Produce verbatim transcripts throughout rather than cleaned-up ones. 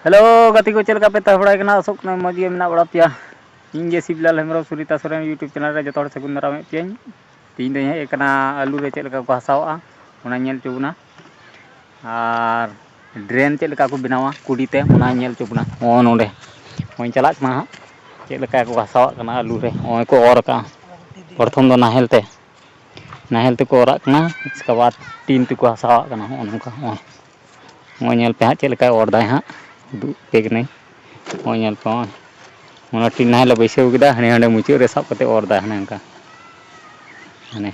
Hello ᱜᱟᱛᱮ ᱠᱚ, ᱪᱮᱫ ᱞᱮᱠᱟ ᱯᱮ ᱛᱟᱦᱮᱸ ᱵᱟᱲᱟᱭ ᱠᱟᱱᱟ? ᱟᱥᱚᱜ ᱠᱟᱱᱟ ᱢᱚᱡᱽ ᱜᱮ ᱢᱮᱱᱟᱜ ᱵᱟᱲᱟ ᱯᱮᱭᱟ᱾ ᱤᱧ ᱜᱮ ᱥᱤᱵᱞᱟᱞ ᱦᱮᱢᱵᱨᱚᱢ, ᱥᱩᱨᱤᱛᱟ ᱥᱚᱨᱮᱱ YouTube ᱪᱮᱱᱮᱞ ᱨᱮ ᱡᱚᱛᱚ ᱦᱚᱲ ᱥᱟᱹᱜᱩᱱ ᱫᱟᱨᱟᱢᱮᱫ ᱯᱮᱭᱟᱹᱧ᱾ ᱛᱮᱦᱮᱧ ᱫᱚᱧ ᱦᱮᱡ ᱟᱠᱟᱱᱟ ᱟᱹᱞᱩ ᱨᱮ ᱪᱮᱫ ᱞᱮᱠᱟ ᱠᱚ ᱦᱟᱥᱟᱣᱟᱜᱼᱟ, ᱚᱱᱟᱧ ᱧᱮᱞ ᱦᱚᱪᱚ ᱵᱚᱱᱟ᱾ ᱟᱨ ᱰᱨᱮᱱ ᱪᱮᱫ ᱞᱮᱠᱟ ᱠᱚ ᱵᱮᱱᱟᱣᱟ ᱠᱩᱰᱤ ᱛᱮ, ᱚᱱᱟᱧ ᱧᱮᱞ ᱦᱚᱪᱚ ᱵᱚᱱᱟ᱾ ᱱᱚᱜᱼᱚᱭ ᱱᱚᱰᱮ, ᱱᱚᱜᱼᱚᱭ ᱪᱟᱞᱟᱜ ᱠᱟᱱᱟ ᱦᱟᱸᱜ, ᱪᱮᱫ ᱞᱮᱠᱟ ᱠᱚ ᱦᱟᱥᱟᱣᱟᱜ ᱠᱟᱱᱟ ᱟᱹᱞᱩ ᱨᱮ᱾ ᱱᱚᱜᱼᱚᱭ ᱠᱚ ᱚᱨ ᱟᱠᱟᱜᱼᱟ, ᱯᱨᱚᱛᱷᱚᱢ ᱫᱚ ᱱᱟᱦᱮᱞ ᱛᱮ, ᱱᱟᱦᱮᱞ ᱛᱮᱠᱚ ᱚᱨᱟᱜ ᱠᱟᱱᱟ, ᱤᱥᱠᱮ ᱵᱟᱫ ᱴᱤᱱ ᱛᱮᱠᱚ ᱦᱟᱥᱟᱣᱟᱜ ᱠᱟᱱᱟ᱾ ᱱᱚᱜᱼᱚ ᱱᱚᱝᱠᱟ, ᱱᱚᱜᱼᱚᱭ, ᱱᱚᱜᱼᱚᱭ ᱧᱮᱞ ᱯᱮ ᱦᱟᱸᱜ ᱪᱮᱫ ᱞᱮᱠᱟᱭ ᱚᱨ ᱫᱟᱭ ᱦᱟᱸᱜ, ᱩᱫᱩᱜ ᱟᱯᱮ ᱠᱟᱹᱱᱟᱹᱧ᱾ ᱱᱚᱜᱼᱚᱭ ᱧᱮᱞ ᱯᱮ, ᱱᱚᱜᱼᱚᱭ ᱚᱱᱟ ᱴᱤᱱ ᱱᱟᱦᱮᱞ ᱮ ᱵᱟᱹᱭᱥᱟᱹᱣ ᱠᱮᱫᱟ, ᱦᱟᱸᱰᱮ ᱦᱟᱸᱰᱮ ᱢᱩᱪᱟᱹᱫ ᱨᱮ ᱥᱟᱵ ᱠᱟᱛᱮ ᱚᱨ ᱫᱟᱭ ᱦᱟᱱᱮ ᱚᱱᱠᱟ, ᱦᱟᱱᱮ,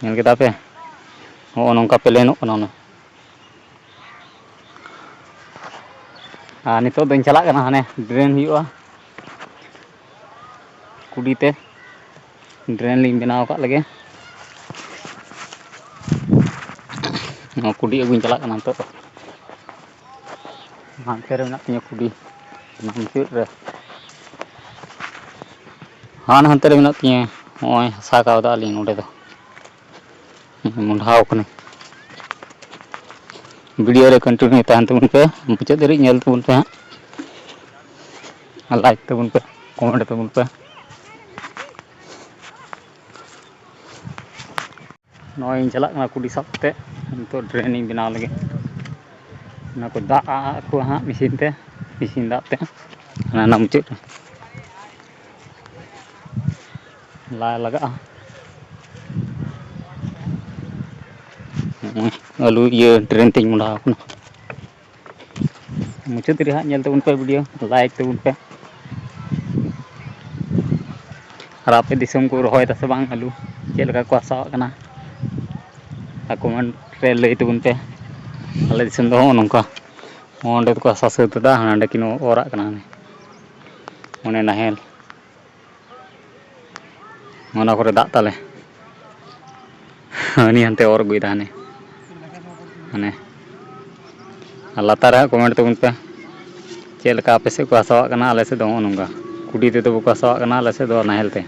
ᱧᱮᱞ ᱠᱮᱫᱟ ᱯᱮ, ᱱᱚᱜᱼᱚ ᱱᱚᱝᱠᱟ ᱯᱞᱮᱱᱚᱜ ᱠᱟᱱᱟ ᱚᱱᱟ᱾ ᱟᱨ ᱱᱤᱛᱚᱜ ᱫᱚᱧ ᱪᱟᱞᱟᱜ ᱠᱟᱱᱟ, ᱦᱟᱱᱮ ᱰᱨᱮᱱ ᱦᱩᱭᱩᱜᱼᱟ ᱠᱩᱰᱤ ᱛᱮ, ᱰᱨᱮᱱ ᱞᱤᱧ ᱵᱮᱱᱟᱣ ᱟᱠᱟᱫ ᱞᱮᱜᱮ᱾ ᱱᱚᱣᱟ ᱠᱩᱰᱤ ᱟᱹᱜᱩᱧ ᱪᱟᱞᱟᱜ ᱠᱟᱱᱟ ᱱᱤᱛᱚᱜ ᱫᱚ᱾ ᱦᱟᱱᱛᱮ ᱨᱮ ᱢᱮᱱᱟᱜ ᱛᱤᱧᱟᱹ ᱠᱩᱰᱤ, ᱢᱩᱪᱟᱹᱫ ᱨᱮ᱾ ᱦᱟᱱ ᱦᱟᱱᱛᱮ ᱨᱮ ᱢᱮᱱᱟᱜ ᱛᱤᱧᱟᱹ, ᱱᱚᱜᱼᱚᱭ ᱦᱟᱥᱟ ᱠᱟᱣᱫᱟ ᱞᱤᱧ ᱱᱚᱸᱰᱮ ᱫᱚ᱾ ᱢᱚᱸᱰᱷᱟᱣ ᱠᱟᱹᱱᱟᱹᱧ᱾ ᱵᱷᱤᱰᱤᱭᱳ ᱨᱮ ᱠᱚᱱᱴᱤᱱᱤᱭᱩ ᱛᱟᱦᱮᱱ ᱛᱟᱵᱚᱱ ᱯᱮ, ᱢᱩᱪᱟᱹᱫ ᱫᱷᱟᱹᱨᱤᱡ ᱧᱮᱞ ᱛᱟᱵᱚᱱ ᱯᱮ ᱦᱟᱸᱜ, ᱟᱨ ᱞᱟᱭᱤᱠ ᱛᱟᱵᱚᱱ ᱯᱮ, ᱠᱚᱢᱮᱱᱴ ᱛᱟᱵᱚᱱ ᱯᱮ᱾ ᱱᱚᱜᱼᱚᱭ ᱤᱧ ᱪᱟᱞᱟᱜ ᱠᱟᱱᱟ ᱠᱩᱰᱤ ᱥᱟᱵ ᱠᱟᱛᱮ, ᱱᱤᱛᱚᱜ ᱰᱨᱮᱱᱤᱧ ᱵᱮᱱᱟᱣ ᱞᱟᱹᱜᱤᱫ᱾ ᱚᱱᱟ ᱠᱚ ᱫᱟᱜ ᱟᱜ ᱠᱚ ᱦᱟᱸᱜ ᱢᱮᱥᱤᱱ ᱛᱮ, ᱢᱮᱥᱤᱱ ᱫᱟᱜ ᱛᱮ ᱦᱟᱱᱟ, ᱦᱟᱱᱟ ᱢᱩᱪᱟᱹᱫ ᱨᱮ ᱞᱟᱭ ᱞᱟᱜᱟᱜᱼᱟ᱾ ᱱᱚᱜᱼᱚᱭ ᱟᱹᱞᱩ ᱤᱭᱟᱹ ᱰᱨᱮᱱ ᱛᱤᱧ ᱢᱚᱸᱰᱷᱟᱣ ᱠᱟᱱᱟ᱾ ᱢᱩᱪᱟᱹᱫ ᱨᱮ ᱦᱟᱸᱜ ᱧᱮᱞ ᱛᱟᱵᱚᱱ ᱯᱮ ᱵᱷᱤᱰᱤᱭᱳ, ᱞᱟᱭᱤᱠ ᱛᱟᱵᱚᱱ ᱯᱮ᱾ ᱟᱨ ᱟᱯᱮ ᱫᱤᱥᱚᱢ ᱠᱚ ᱨᱚᱦᱚᱭ ᱫᱟ ᱥᱮ ᱵᱟᱝ ᱟᱹᱞᱩ? ᱪᱮᱫ ᱞᱮᱠᱟ ᱠᱚ ᱦᱟᱥᱟᱣᱟᱜ ᱠᱟᱱᱟ? ᱟᱨ ᱠᱚᱢᱮᱱᱴ ᱨᱮ ᱞᱟᱹᱭ ᱛᱟᱵᱚᱱ ᱯᱮ᱾ ᱟᱞᱮ ᱫᱤᱥᱚᱢ ᱫᱚ ᱦᱚᱸᱜᱼᱚ ᱱᱚᱝᱠᱟ᱾ ᱚᱸᱰᱮ ᱫᱚᱠᱚ ᱦᱟᱥᱟ ᱥᱟᱹᱛ ᱮᱫᱟ, ᱦᱟᱸᱰᱮ ᱠᱤᱱ ᱚᱨᱟᱜ ᱠᱟᱱᱟ᱾ ᱚᱱᱮ ᱱᱟᱦᱮᱞ᱾ ᱚᱱᱟ ᱠᱚᱨᱮ ᱫᱟᱜ ᱛᱟᱞᱮ᱾ ᱦᱟᱹᱱᱤ ᱦᱟᱱᱛᱮ ᱚᱨ ᱟᱹᱜᱩᱭᱮᱫᱟ ᱦᱟᱱᱮ᱾ ᱦᱟᱱᱮ᱾ ᱟᱨ ᱞᱟᱛᱟᱨ ᱨᱮ ᱦᱟᱸᱜ ᱠᱚᱢᱮᱱᱴ ᱛᱟᱵᱚᱱ ᱯᱮ᱾ ᱪᱮᱫ ᱞᱮᱠᱟ ᱟᱯᱮ ᱥᱮᱫ ᱠᱚ ᱦᱟᱥᱟᱣᱟᱜ ᱠᱟᱱᱟ? ᱟᱞᱮ ᱥᱮᱫ ᱫᱚ ᱦᱚᱸᱜᱼᱚ ᱱᱚᱝᱠᱟ᱾ ᱠᱩᱰᱤ ᱛᱮᱫᱚ ᱵᱟᱠᱚ ᱦᱟᱥᱟᱣᱟᱜ ᱠᱟᱱᱟ, ᱟᱞᱮ ᱥᱮᱫ ᱫᱚ ᱱᱟᱦᱮᱞ ᱛᱮ᱾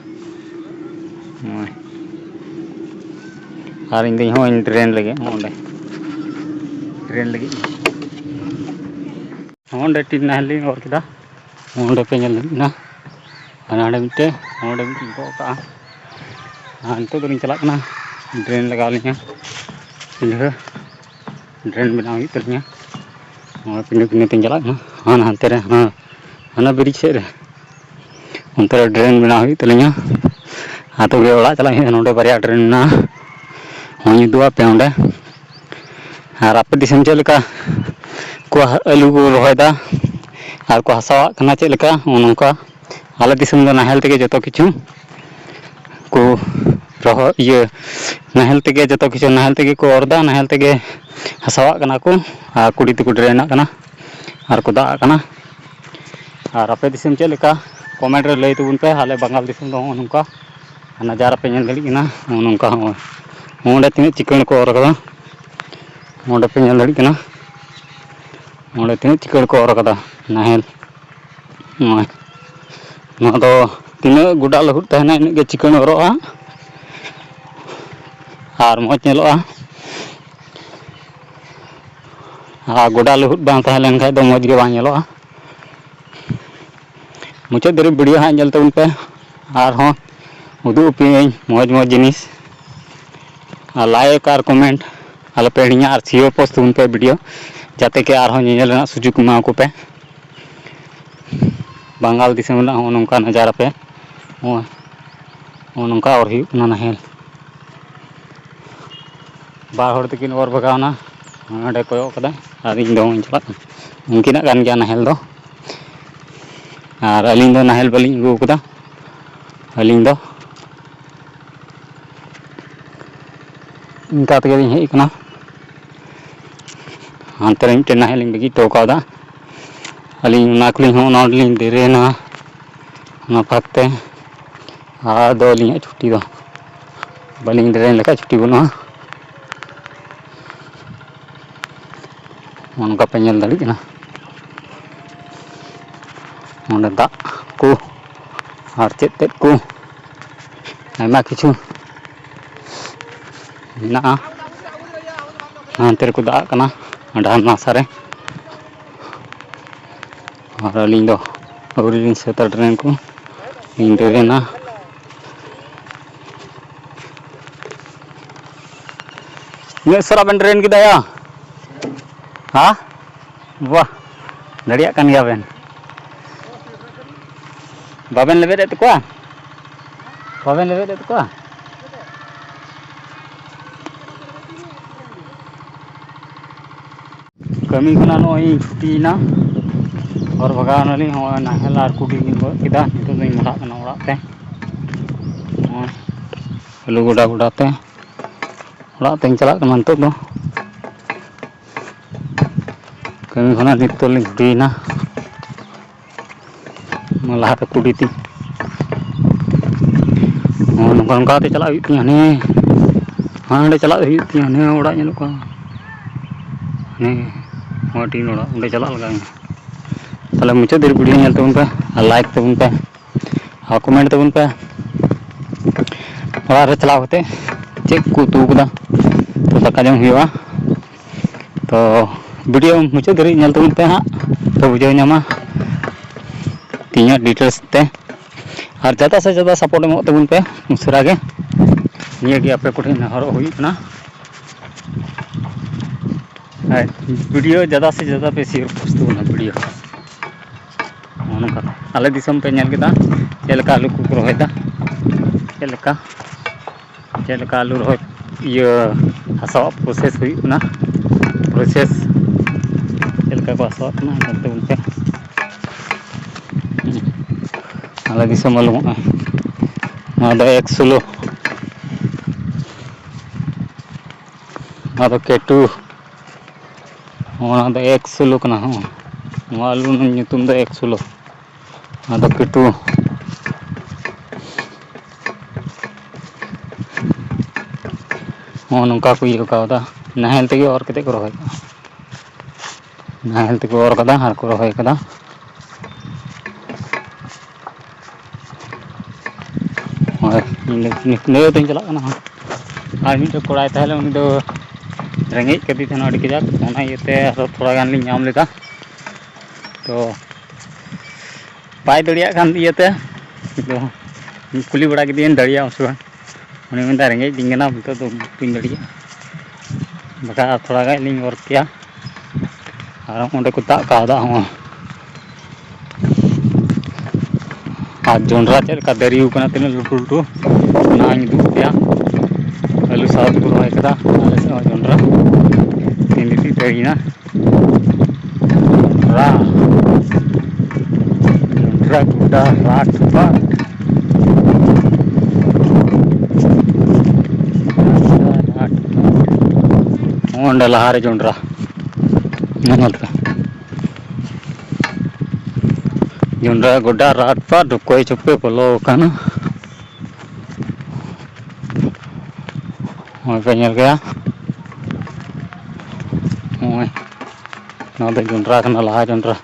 ᱱᱚᱜᱼᱚᱭ᱾ ᱟᱨ ᱤᱧ ᱫᱚᱧ ᱦᱚᱸᱜᱼᱚᱭ ᱰᱨᱮᱱ ᱞᱟᱹᱜᱤᱫ ᱦᱚᱸᱜᱼᱚ ᱚᱸᱰᱮ᱾ ᱰᱨᱮᱱ ᱞᱟᱹᱜᱤᱫ᱾ ᱱᱚᱜᱼᱚ ᱱᱚᱸᱰᱮ ᱴᱤᱱ ᱱᱟᱦᱮᱞ ᱞᱤᱧ ᱚᱨ ᱠᱮᱫᱟ᱾ ᱱᱚᱜᱼᱚ ᱱᱚᱸᱰᱮ ᱯᱮ ᱧᱮᱞ ᱫᱟᱲᱮᱭᱟᱜ ᱠᱟᱱᱟ᱾ ᱟᱨ ᱦᱟᱸᱰᱮ ᱢᱤᱫᱴᱮᱡ, ᱱᱚᱜᱼᱚ ᱱᱚᱸᱰᱮ ᱢᱤᱫᱴᱮᱡ ᱜᱚᱜ ᱠᱟᱜᱼᱟ᱾ ᱟᱨ ᱱᱤᱛᱚᱜ ᱫᱚᱞᱤᱧ ᱪᱟᱞᱟᱜ ᱠᱟᱱᱟ ᱰᱨᱮᱱ ᱞᱟᱜᱟᱣ ᱞᱤᱧᱟ᱾ ᱯᱤᱸᱰᱷᱟᱹ ᱰᱨᱮᱱ ᱵᱮᱱᱟᱣ ᱦᱩᱭᱩᱜ ᱛᱟᱹᱞᱤᱧᱟ᱾ ᱱᱚᱜᱼᱚᱭ ᱯᱤᱸᱰᱷᱟᱹ ᱯᱤᱸᱰᱷᱟᱹ ᱛᱮᱧ ᱪᱟᱞᱟᱜ ᱠᱟᱱᱟ᱾ ᱦᱟᱱᱟ ᱦᱟᱱᱛᱮ ᱨᱮ, ᱦᱟᱱᱟ, ᱦᱟᱱᱟ ᱵᱨᱤᱡᱽ ᱥᱮᱫ ᱨᱮ, ᱚᱱᱛᱮ ᱨᱮ ᱰᱨᱮᱱ ᱵᱮᱱᱟᱣ ᱦᱩᱭᱩᱜ ᱛᱟᱹᱞᱤᱧᱟ᱾ ᱟᱨ ᱛᱚᱵᱮ ᱚᱲᱟᱜ ᱪᱟᱞᱟᱜ ᱦᱩᱭᱩᱜᱼᱟ᱾ ᱱᱚᱸᱰᱮ ᱵᱟᱨᱭᱟ ᱰᱨᱮᱱ ᱢᱮᱱᱟᱜᱼᱟ, ᱦᱚᱸᱧ ᱩᱫᱩᱜ ᱟᱯᱮ ᱚᱸᱰᱮ᱾ ᱟᱨ ᱟᱯᱮ ᱫᱤᱥᱚᱢ ᱪᱮᱫ ᱞᱮᱠᱟ ᱠᱚ ᱟᱹᱞᱩ ᱠᱚ ᱨᱚᱦᱚᱭᱮᱫᱟ ᱟᱨ ᱠᱚ ᱦᱟᱥᱟᱣᱟᱜ ᱠᱟᱱᱟ ᱪᱮᱫ ᱞᱮᱠᱟ, ᱱᱚᱜᱼᱚ ᱱᱚᱝᱠᱟ᱾ ᱟᱞᱮ ᱫᱤᱥᱚᱢ ᱫᱚ ᱱᱟᱦᱮᱞ ᱛᱮᱜᱮ ᱡᱚᱛᱚ ᱠᱤᱪᱷᱩ ᱠᱚ ᱨᱚᱦᱚᱭ, ᱤᱭᱟᱹ, ᱱᱟᱦᱮᱞ ᱛᱮᱜᱮ ᱡᱚᱛᱚ ᱠᱤᱪᱷᱩ, ᱱᱟᱦᱮᱞ ᱛᱮᱜᱮ ᱠᱚ ᱚᱨ ᱮᱫᱟ, ᱱᱟᱦᱮᱞ ᱛᱮᱜᱮ ᱦᱟᱥᱟᱣᱟᱜ ᱠᱟᱱᱟ ᱠᱚ᱾ ᱟᱨ ᱠᱩᱰᱤ ᱛᱮᱠᱚ ᱰᱨᱮᱱᱟᱜ ᱠᱟᱱᱟ ᱟᱨ ᱠᱚ ᱫᱟᱜ ᱟᱜ ᱠᱟᱱᱟ᱾ ᱟᱨ ᱟᱯᱮ ᱫᱤᱥᱚᱢ ᱪᱮᱫ ᱞᱮᱠᱟ, ᱠᱚᱢᱮᱱᱴ ᱨᱮ ᱞᱟᱹᱭ ᱛᱟᱵᱚᱱ ᱯᱮ᱾ ᱟᱞᱮ ᱵᱟᱝᱜᱟᱞ ᱫᱤᱥᱚᱢ ᱫᱚ ᱱᱚᱜᱼᱚ ᱱᱚᱝᱠᱟ, ᱟᱨ ᱱᱟᱡᱟᱨ ᱯᱮ ᱧᱮᱞ ᱫᱟᱲᱮᱭᱟᱜ ᱠᱟᱱᱟ, ᱱᱚᱜᱼᱚ ᱱᱚᱝᱠᱟ᱾ ᱦᱚᱸᱜᱼᱚᱭ ᱱᱚᱸᱰᱮ ᱛᱤᱱᱟᱹᱜ ᱪᱤᱠᱟᱹᱬ ᱠᱚ ᱚᱨ ᱠᱟᱫᱟ, ᱱᱚᱸᱰᱮ ᱯᱮ ᱧᱮᱞ ᱫᱟᱲᱮᱭᱟᱜ ᱠᱟᱱᱟ, ᱱᱚᱸᱰᱮ ᱛᱤᱱᱟᱹᱜ ᱪᱤᱠᱟᱹᱬ ᱠᱚ ᱚᱨ ᱠᱟᱫᱟ ᱱᱟᱦᱮᱞ᱾ ᱱᱚᱜᱼᱚᱭ, ᱱᱚᱣᱟ ᱫᱚ ᱛᱤᱱᱟᱹᱜ ᱜᱚᱰᱟ ᱞᱟᱹᱦᱩᱫ ᱛᱟᱦᱮᱱᱟ, ᱤᱱᱟᱹᱜ ᱜᱮ ᱪᱤᱠᱟᱹᱬ ᱚᱨᱚᱜᱼᱟ ᱟᱨ ᱢᱚᱡᱽ ᱧᱮᱞᱚᱜᱼᱟ᱾ ᱟᱨ ᱜᱚᱰᱟ ᱞᱟᱹᱦᱩᱫ ᱵᱟᱝ ᱛᱟᱦᱮᱸ ᱞᱮᱱ ᱠᱷᱟᱡ ᱫᱚ ᱢᱚᱡᱽ ᱜᱮ ᱵᱟᱝ ᱧᱮᱞᱚᱜᱼᱟ᱾ ᱢᱩᱪᱟᱹᱫ ᱫᱷᱟᱹᱨᱤᱡ ᱵᱷᱤᱰᱤᱭᱳ ᱦᱟᱸᱜ ᱧᱮᱞ ᱛᱟᱵᱚᱱ ᱯᱮ, ᱟᱨᱦᱚᱸ ᱩᱫᱩᱜ ᱟᱯᱮᱭᱟᱹᱧ ᱢᱚᱡᱽ ᱢᱚᱡᱽ ᱡᱤᱱᱤᱥ᱾ ᱟᱨ ᱞᱟᱭᱤᱠ ᱟᱨ ᱠᱚᱢᱮᱱᱴ ᱟᱞᱚᱯᱮ ᱦᱤᱲᱤᱧᱟ, ᱟᱨ ᱥᱮᱭᱟᱨ ᱯᱳᱥᱴ ᱛᱟᱵᱚᱱ ᱯᱮ ᱵᱷᱤᱰᱤᱭᱳ, ᱡᱟᱛᱮ ᱠᱤ ᱟᱨᱦᱚᱸ ᱧᱮᱧᱮᱞ ᱨᱮᱱᱟᱜ ᱥᱩᱡᱳᱜᱽ ᱮᱢᱟ ᱠᱚ ᱯᱮ᱾ ᱵᱟᱝᱜᱟᱞ ᱫᱤᱥᱚᱢ ᱨᱮᱱᱟᱜ ᱦᱚᱸᱜᱼᱚ ᱱᱚᱝᱠᱟ ᱱᱟᱡᱟᱨᱟ ᱯᱮ᱾ ᱱᱚᱜᱼᱚᱭ, ᱱᱚᱜᱼᱚ ᱱᱚᱝᱠᱟ ᱚᱨ ᱦᱩᱭᱩᱜ ᱠᱟᱱᱟ ᱱᱟᱦᱮᱞ᱾ ᱵᱟᱨ ᱦᱚᱲ ᱛᱮᱠᱤᱱ ᱚᱨ ᱵᱷᱟᱜᱟᱣᱱᱟ, ᱱᱚᱸᱰᱮ ᱠᱚᱭᱚᱜ ᱠᱟᱫᱟᱭ ᱟᱨ ᱤᱧ ᱫᱚ ᱪᱟᱞᱟᱜ ᱠᱟᱱᱟ᱾ ᱩᱱᱠᱤᱱᱟᱜ ᱠᱟᱱ ᱜᱮᱭᱟ ᱱᱟᱦᱮᱞ ᱫᱚ, ᱟᱨ ᱟᱹᱞᱤᱧ ᱫᱚ ᱱᱟᱦᱮᱞ ᱵᱟᱹᱞᱤᱧ ᱟᱹᱜᱩ ᱠᱟᱫᱟ᱾ ᱟᱹᱞᱤᱧ ᱫᱚ ᱤᱱᱠᱟ ᱛᱮᱜᱮ ᱞᱤᱧ ᱦᱮᱡ ᱠᱟᱱᱟ᱾ ᱦᱟᱱᱛᱮ ᱨᱮ ᱢᱤᱫᱴᱮᱱ ᱱᱟᱦᱮᱞ ᱞᱤᱧ ᱵᱟᱹᱜᱤ ᱦᱚᱴᱚ ᱠᱟᱣᱫᱟ᱾ ᱟᱹᱞᱤᱧ ᱚᱱᱟ ᱠᱚᱞᱤᱧ ᱦᱚᱸ ᱚᱱᱟ ᱨᱮᱞᱤᱧ ᱫᱮᱨᱮᱱᱟ, ᱚᱱᱟ ᱯᱷᱟᱸᱠ ᱛᱮ᱾ ᱟᱫᱚ ᱟᱹᱞᱤᱧᱟᱜ ᱪᱷᱩᱴᱤ ᱫᱚ ᱵᱟᱹᱞᱤᱧ ᱫᱮᱨᱮᱱ ᱞᱮᱠᱷᱟᱡ ᱪᱷᱩᱴᱤ ᱵᱟᱹᱱᱩᱜᱼᱟ᱾ ᱱᱚᱜᱼᱚ ᱱᱚᱝᱠᱟ ᱯᱮ ᱧᱮᱞ ᱫᱟᱲᱮᱭᱟᱜ ᱠᱟᱱᱟ, ᱱᱚᱸᱰᱮ ᱫᱟᱜ ᱠᱚ ᱟᱨ ᱪᱮᱫ ᱛᱮᱫ ᱠᱚ ᱟᱭᱢᱟ ᱠᱤᱪᱷᱩ ᱢᱮᱱᱟᱜᱼᱟ᱾ ᱦᱟᱱᱛᱮ ᱨᱮᱠᱚ ᱫᱟᱜ ᱟᱜ ᱠᱟᱱᱟ᱾ ᱰᱟᱦᱟᱨ ᱱᱟᱥᱟ ᱨᱮ᱾ ᱟᱨ ᱟᱹᱞᱤᱧ ᱫᱚ ᱟᱹᱣᱨᱤ ᱞᱤᱧ ᱥᱟᱹᱛᱟ ᱰᱨᱮᱱ ᱠᱚ, ᱞᱤᱧ ᱰᱨᱮᱱᱟ᱾ ᱤᱱᱟᱹᱜ ᱩᱥᱟᱹᱨᱟ ᱵᱮᱱ ᱰᱨᱮᱱ ᱠᱮᱫᱟ ᱭᱟ? ᱦᱟ? ᱵᱟᱦ, ᱫᱟᱲᱮᱭᱟᱜ ᱠᱟᱱ ᱜᱮᱭᱟ ᱵᱮᱱ᱾ ᱵᱟᱵᱮᱱ ᱞᱮᱵᱮᱫ ᱮᱫ ᱛᱟᱠᱚᱣᱟ? ᱵᱟᱵᱮᱱ ᱞᱮᱵᱮᱫ ᱮᱫ ᱛᱟᱠᱚᱣᱟ? ᱠᱟᱹᱢᱤ ᱠᱷᱚᱱᱟᱜ ᱱᱚᱜᱼᱚᱭ ᱤᱧ ᱪᱷᱩᱴᱤᱭᱮᱱᱟ, ᱦᱚᱨ ᱵᱷᱟᱜᱟᱣ ᱮᱱᱟᱞᱤᱧ᱾ ᱦᱚᱸᱜᱼᱚᱭ ᱱᱟᱦᱮᱞ ᱟᱨ ᱠᱩᱰᱤ ᱞᱤᱧ ᱜᱚᱜ ᱠᱮᱫᱟ, ᱱᱤᱛᱚᱜ ᱫᱚᱧ ᱢᱚᱦᱰᱟᱜ ᱠᱟᱱᱟ ᱚᱲᱟᱜ ᱛᱮ᱾ ᱱᱚᱜᱼᱚᱭ ᱟᱹᱞᱩ ᱜᱚᱰᱟ ᱜᱚᱰᱟ ᱛᱮ ᱚᱲᱟᱜ ᱛᱮᱧ ᱪᱟᱞᱟᱜ ᱠᱟᱱᱟ ᱱᱤᱛᱚᱜ ᱫᱚ᱾ ᱠᱟᱹᱢᱤ ᱠᱷᱚᱱᱟᱜ ᱱᱤᱛᱚᱜ ᱞᱤᱧ ᱪᱷᱩᱴᱤᱭᱮᱱᱟ᱾ ᱚᱱᱟ ᱞᱟᱦᱟᱨᱮ ᱠᱩᱰᱤ ᱛᱤᱧ᱾ ᱱᱚᱜᱼᱚ ᱱᱚᱝᱠᱟ ᱱᱚᱝᱠᱟ ᱛᱮ ᱪᱟᱞᱟᱜ ᱦᱩᱭᱩᱜ ᱛᱤᱧᱟᱹ᱾ ᱦᱟᱱᱮ ᱦᱟᱸᱰᱮ ᱪᱟᱞᱟᱜ ᱦᱩᱭᱩᱜ ᱛᱤᱧᱟᱹ, ᱦᱟᱱᱮ ᱚᱲᱟᱜ ᱧᱮᱞᱚᱜ ᱠᱟᱱᱟ᱾ ᱦᱟᱱᱮ ᱦᱚᱲ ᱴᱤᱱ ᱚᱲᱟᱜ, ᱚᱸᱰᱮ ᱪᱟᱞᱟᱜ ᱞᱟᱜᱟᱣ ᱤᱧᱟᱹ᱾ ᱛᱟᱦᱞᱮ ᱢᱩᱪᱟᱹᱫ ᱫᱷᱟᱹᱨᱤᱡ ᱵᱷᱤᱰᱤᱭᱳ ᱧᱮᱞ ᱛᱟᱵᱚᱱ ᱯᱮ ᱟᱨ ᱞᱟᱭᱤᱠ ᱛᱟᱵᱚᱱ ᱯᱮ ᱟᱨ ᱠᱚᱢᱮᱱᱴ ᱛᱟᱵᱚᱱ ᱯᱮ᱾ ᱚᱲᱟᱜ ᱨᱮ ᱪᱟᱞᱟᱣ ᱠᱟᱛᱮ ᱪᱮᱫ ᱠᱚ ᱩᱛᱩ ᱠᱟᱫᱟ, ᱛᱚ ᱫᱟᱠᱟ ᱡᱚᱢ ᱦᱩᱭᱩᱜᱼᱟ᱾ ᱛᱚ ᱵᱷᱤᱰᱤᱭᱳ ᱢᱩᱪᱟᱹᱫ ᱫᱷᱟᱹᱨᱤᱡ ᱧᱮᱞ ᱛᱟᱵᱚᱱ ᱯᱮ ᱦᱟᱸᱜ, ᱛᱚ ᱵᱩᱡᱷᱟᱹᱣ ᱧᱟᱢᱟ ᱛᱤᱧᱟᱹᱜ ᱰᱤᱴᱮᱞᱥ ᱛᱮ᱾ ᱟᱨ ᱡᱟᱫᱟ ᱥᱮ ᱡᱟᱫᱟ ᱥᱟᱯᱳᱨᱴ ᱮᱢᱚᱜ ᱛᱟᱵᱚᱱ ᱯᱮ ᱩᱥᱟᱹᱨᱟ ᱜᱮ᱾ ᱱᱤᱭᱟᱹ ᱜᱮ ᱟᱯᱮ ᱠᱚᱴᱷᱮᱱ ᱱᱮᱦᱚᱨᱚᱜ ᱦᱩᱭᱩᱜ ᱠᱟᱱᱟ᱾ ᱦᱮᱸ, ᱵᱷᱤᱰᱤᱭᱳ ᱡᱟᱫᱟ ᱥᱮ ᱡᱟᱫᱟ ᱯᱮ ᱥᱮᱭᱟᱨ ᱯᱳᱥᱴ ᱛᱟᱵᱚᱱᱟ ᱵᱷᱤᱰᱤᱭᱳ᱾ ᱱᱚᱜᱼᱚ ᱱᱚᱝᱠᱟ ᱟᱞᱮ ᱫᱤᱥᱚᱢ ᱯᱮ ᱧᱮᱞ ᱠᱮᱫᱟ, ᱪᱮᱫ ᱞᱮᱠᱟ ᱟᱹᱞᱩ ᱠᱚᱠᱚ ᱨᱚᱦᱚᱭᱮᱫᱟ, ᱪᱮᱫ ᱞᱮᱠᱟ, ᱪᱮᱫ ᱞᱮᱠᱟ ᱟᱹᱞᱩ ᱨᱚᱦᱚᱭ ᱤᱭᱟᱹ ᱦᱟᱥᱟᱣᱟᱜ ᱯᱨᱚᱥᱮᱥ ᱦᱩᱭᱩᱜ ᱠᱟᱱᱟ, ᱯᱨᱚᱥᱮᱥ ᱪᱮᱫ ᱞᱮᱠᱟ ᱠᱚ ᱦᱟᱥᱟᱣᱟᱜ ᱠᱟᱱᱟ, ᱧᱮᱞ ᱛᱟᱵᱚᱱ ᱯᱮ᱾ ᱟᱞᱮ ᱫᱤᱥᱚᱢ ᱟᱹᱞᱩ ᱦᱚᱸᱜᱼᱚᱭ, ᱱᱚᱣᱟ ᱫᱚ ᱮᱠ ᱥᱳᱞᱳ, ᱱᱚᱣᱟ ᱫᱚ ᱠᱮ ᱴᱩ, ᱱᱚᱣᱟ ᱫᱚ ᱮᱠ ᱥᱳᱞᱳ ᱠᱟᱱᱟ᱾ ᱦᱚᱸ, ᱱᱚᱣᱟ ᱟᱹᱞᱩ ᱨᱮᱱᱟᱜ ᱧᱩᱛᱩᱢ ᱫᱚ ᱮᱠ ᱥᱳᱞᱳ᱾ ᱟᱫᱚ ᱠᱤᱴᱩ ᱱᱚᱜᱼᱚ ᱱᱚᱝᱠᱟ ᱠᱚ ᱤᱭᱟᱹ ᱠᱟᱣᱫᱟ, ᱱᱟᱦᱮᱞ ᱛᱮᱜᱮ ᱚᱨ ᱠᱟᱛᱮ ᱠᱚ ᱨᱚᱦᱚᱭ ᱠᱟᱜᱼᱟ᱾ ᱱᱟᱦᱮᱞ ᱛᱮᱠᱚ ᱚᱨ ᱠᱟᱫᱟ ᱟᱨ ᱠᱚ ᱨᱚᱦᱚᱭ ᱠᱟᱫᱟ᱾ ᱦᱳᱭ, ᱤᱧ ᱫᱚ ᱱᱤᱛ-, ᱱᱤᱛ-, ᱱᱤᱛᱚᱜ ᱫᱚᱧ ᱪᱟᱞᱟᱜ ᱠᱟᱱᱟ ᱦᱟᱸᱜ᱾ ᱟᱨ ᱢᱤᱫᱴᱮᱱ ᱠᱚᱲᱟᱭ ᱛᱟᱦᱮᱸ ᱞᱮᱱ, ᱩᱱᱤ ᱫᱚ ᱨᱮᱸᱜᱮᱡ ᱠᱟᱫᱮ ᱛᱟᱦᱮᱱᱟ ᱟᱹᱰᱤ ᱠᱟᱡᱟᱠ, ᱚᱱᱟ ᱤᱭᱟᱹᱛᱮ ᱟᱨᱚ ᱛᱷᱚᱲᱟ ᱜᱟᱱ ᱞᱤᱧ ᱧᱟᱢ ᱞᱮᱫᱟ᱾ ᱛᱚ ᱵᱟᱭ ᱫᱟᱲᱮᱭᱟᱜ ᱠᱟᱱ ᱤᱭᱟᱹᱛᱮ, ᱛᱚ ᱠᱩᱞᱤ ᱵᱟᱲᱟ ᱠᱮᱫᱮᱭᱟᱹᱧ ᱫᱟᱲᱮᱭᱟᱜ ᱟᱢ ᱥᱮ ᱵᱟᱝ᱾ ᱩᱱᱤ ᱢᱮᱱᱫᱟ, "ᱨᱮᱸᱜᱮᱡ ᱫᱤᱧ ᱠᱟᱱᱟ, ᱱᱤᱛᱚᱜ ᱫᱚ ᱵᱟᱹᱧ ᱫᱟᱲᱮᱭᱟᱜᱼᱟ, ᱵᱟᱠᱷᱟᱡ ᱟᱨ ᱛᱷᱚᱲᱟ ᱜᱟᱱ ᱞᱤᱧ ᱚᱨ ᱠᱮᱭᱟ᱾" ᱟᱨ ᱚᱸᱰᱮ ᱠᱚ ᱫᱟᱜ ᱠᱟᱣ ᱫᱟᱜ ᱦᱚᱸ᱾ ᱟᱨ ᱡᱚᱱᱰᱨᱟ ᱪᱮᱫ ᱞᱮᱠᱟ ᱫᱟᱨᱮ ᱠᱟᱱᱟ, ᱛᱤᱱᱟᱹᱜ ᱞᱟᱹᱴᱩ ᱞᱟᱹᱴᱩ, ᱚᱱᱟᱧ ᱩᱫᱩᱜ ᱟᱯᱮᱭᱟ᱾ ᱟᱹᱞᱩ ᱥᱟᱶ ᱛᱮᱠᱚ ᱨᱚᱦᱚᱭ ᱠᱟᱫᱟ ᱟᱞᱮ ᱥᱮᱫ ᱦᱚᱸ ᱡᱚᱱᱰᱨᱟ᱾ ᱛᱤᱱ ᱞᱤᱴᱤᱡ ᱫᱟᱨᱮᱭᱮᱱᱟ ᱡᱚᱱᱰᱨᱟ, ᱡᱚᱱᱰᱨᱟ ᱜᱚᱰᱟ ᱨᱟᱴ ᱯᱟᱴ᱾ ᱚᱸᱰᱮ ᱞᱟᱦᱟᱨᱮ ᱡᱚᱱᱰᱨᱟ, ᱧᱮᱞ ᱯᱮ᱾ ᱡᱚᱱᱰᱨᱟ ᱜᱚᱰᱟ ᱨᱟᱴ ᱯᱟᱴ ᱚᱠᱚᱭ ᱪᱚᱯᱮ ᱵᱚᱞᱚ ᱟᱠᱟᱱᱟ᱾ ᱱᱚᱜᱼᱚᱭ ᱯᱮ ᱧᱮᱞ ᱠᱮᱫᱟ, ᱱᱚᱜᱼᱚᱭ ᱱᱚᱣᱟ ᱫᱚ ᱡᱚᱱᱰᱨᱟ ᱠᱟᱱᱟ, ᱞᱟᱦᱟ ᱡᱚᱱᱰᱨᱟ᱾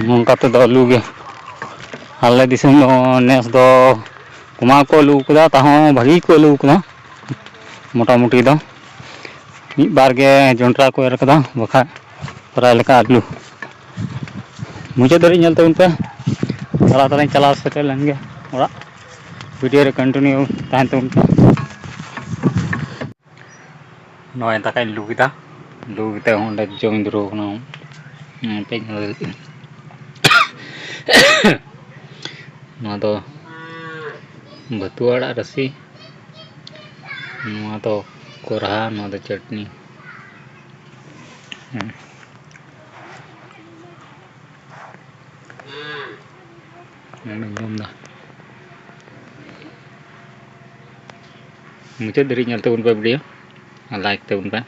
ᱱᱚᱝᱠᱟ ᱛᱮᱫᱚ ᱟᱹᱞᱩ ᱜᱮ᱾ ᱟᱞᱮ ᱫᱤᱥᱚᱢ ᱫᱚ ᱱᱮᱥ ᱫᱚ ᱠᱚᱢᱟ ᱠᱚ ᱟᱹᱞᱩ ᱠᱟᱫᱟ, ᱛᱟᱦᱚᱸ ᱵᱷᱟᱹᱜᱤ ᱠᱚ ᱟᱹᱞᱩ ᱠᱟᱫᱟ᱾ ᱢᱚᱴᱟᱢᱩᱴᱤ ᱫᱚ ᱢᱤᱫ ᱵᱟᱨ ᱜᱮ ᱡᱚᱱᱰᱨᱟ ᱠᱚ ᱮᱨ ᱠᱟᱫᱟ, ᱵᱟᱠᱷᱟᱡ ᱯᱨᱟᱭ ᱞᱮᱠᱟ ᱟᱹᱞᱩ᱾ ᱢᱩᱪᱟᱹᱫ ᱫᱷᱟᱹᱨᱤᱡ ᱧᱮᱞ ᱛᱟᱵᱚᱱ ᱯᱮ, ᱛᱟᱲᱟᱛᱟᱲᱤᱧ ᱪᱟᱞᱟᱣ ᱥᱮᱴᱮᱨ ᱞᱮᱱ ᱜᱮ ᱚᱲᱟᱜ᱾ ᱵᱷᱤᱰᱤᱭᱳ ᱨᱮ ᱠᱚᱱᱴᱤᱱᱤᱭᱩ ᱛᱟᱦᱮᱱ ᱛᱟᱵᱚᱱ ᱯᱮ᱾ ᱱᱚᱜᱼᱚᱭ ᱫᱟᱠᱟᱧ ᱞᱩ ᱠᱮᱫᱟ, ᱞᱩ ᱠᱟᱛᱮ ᱦᱚᱸ ᱚᱸᱰᱮ ᱡᱚᱢ ᱫᱷᱩᱨᱟᱹᱣ ᱠᱟᱱᱟ᱾ ᱦᱩᱸ, ᱯᱮ ᱧᱮᱞ ᱫᱟᱲᱮᱭᱟᱜ ᱠᱟᱱᱟ᱾ ᱱᱚᱣᱟ ᱫᱚ ᱵᱟᱹᱛᱩᱣᱟ ᱟᱲᱟᱜ ᱨᱟᱥᱮ, ᱱᱚᱣᱟ ᱫᱚ ᱠᱚᱨᱦᱟ, ᱱᱚᱣᱟ ᱫᱚ ᱪᱟᱹᱴᱱᱤ᱾ ᱦᱩᱸ᱾ ᱱᱚᱰᱮᱧ ᱡᱚᱢ ᱫᱟ᱾ ᱢᱩᱪᱟᱹᱫ ᱫᱷᱟᱹᱨᱤᱡ ᱧᱮᱞ ᱛᱟᱵᱚᱱ ᱯᱮ ᱵᱷᱤᱰᱤᱭᱳ ᱟᱨ ᱞᱟᱭᱤᱠ ᱛᱟᱵᱚᱱ ᱯᱮ᱾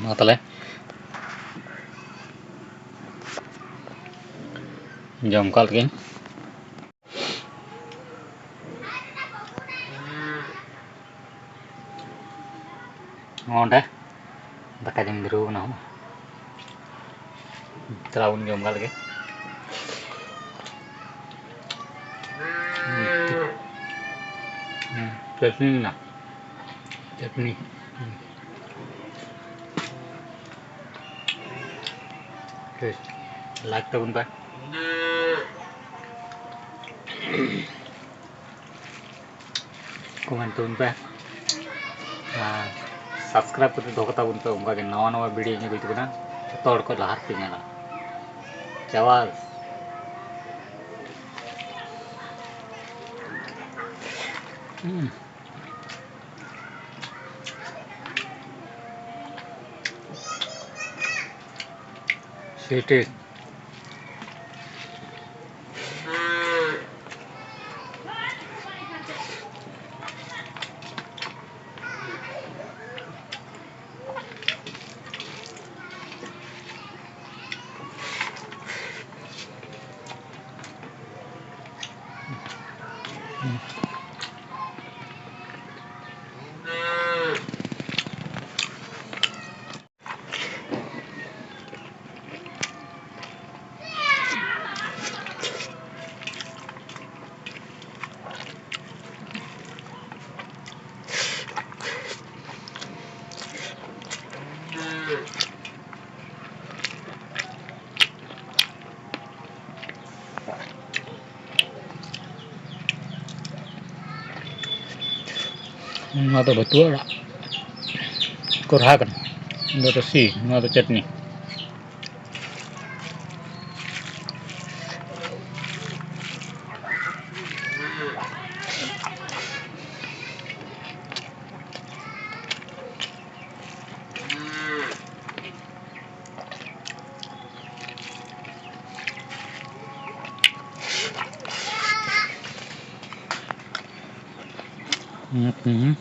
ᱢᱟ ᱛᱟᱦᱞᱮ, ᱡᱚᱢ ᱠᱟᱜ ᱞᱮᱜᱤᱧ᱾ ᱱᱚᱰᱮ ᱫᱟᱠᱟ ᱡᱚᱢ ᱫᱷᱩᱨᱟᱹᱣ ᱠᱟᱱᱟ᱾ ᱪᱟᱞᱟᱣ ᱵᱚᱱ ᱡᱚᱢ ᱠᱟᱜ ᱞᱮᱜᱮ᱾ ᱦᱩᱸ, ᱪᱟᱹᱴᱱᱤ ᱢᱮᱱᱟᱜᱼᱟ, ᱪᱟᱹᱴᱱᱤ᱾ ᱦᱩᱸ᱾ ᱴᱷᱤᱠ, like ᱛᱟᱵᱚᱱ ᱯᱮ᱾ Comment ᱛᱟᱵᱚᱱ ᱯᱮ ᱟᱨ subscribe ᱠᱟᱛᱮ ᱫᱚᱦᱚ ᱠᱟᱛᱟ ᱵᱚᱱ ᱯᱮ᱾ ᱚᱱᱠᱟ ᱜᱮ ᱱᱟᱣᱟ ᱱᱟᱣᱟ video ᱤᱧ ᱟᱹᱜᱩᱭ ᱛᱟᱵᱚᱱᱟ, ᱡᱚᱛᱚ ᱦᱚᱲ ᱠᱷᱚᱱ ᱞᱟᱦᱟ ᱨᱮᱯᱮ ᱧᱮᱞᱟ᱾ ᱪᱟᱵᱟᱥ᱾ ᱦᱩᱸ᱾ Sweet taste. ᱱᱚᱣᱟ ᱫᱚ ᱵᱷᱟᱹᱛᱩᱣᱟᱹ ᱟᱲᱟᱜ ᱠᱚᱨᱦᱟ ᱠᱟᱱᱟ, ᱱᱚᱣᱟ ᱫᱚ ᱨᱟᱹᱥᱤ, ᱱᱚᱣᱟ ᱫᱚ ᱪᱟᱹᱴᱱᱤ᱾ ᱦᱩᱸ, ᱦᱩᱸ᱾